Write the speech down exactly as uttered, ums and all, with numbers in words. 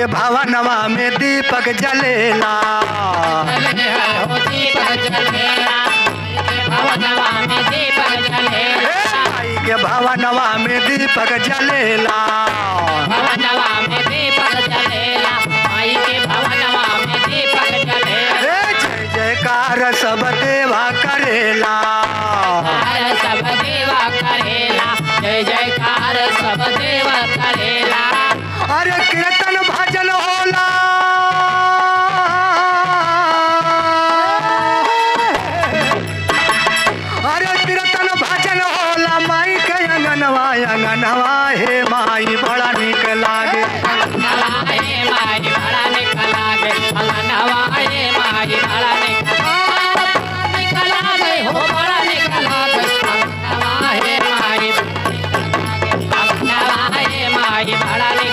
के भवनवा में दीपक जलेला। जले हो दीपक जलेला, माई के भवनवा में दीपक जलेला। ए, माई के भवनवा में दीपक जलेला। भवनवा में दीपक जलेला, माई के भवनवा में दीपक जलेला। ए, जय जयकार सब देवा करेला। जयकार सब देवा करेला, जय जयकार सब देवा करेला। अरे कीर्तन भजन होला, अरे कीर्तन भजन होला माई के अंगनवा, अंगनवा हे माई बड़ा निक लागे। अंगनवा हे माई बड़ा निक लागे, अंगनवा हे माई बड़ा निक लागे, निक लागे हो बड़ा निक लागे। अंगनवा हे माई, अंगनवा हे माई बड़ा निक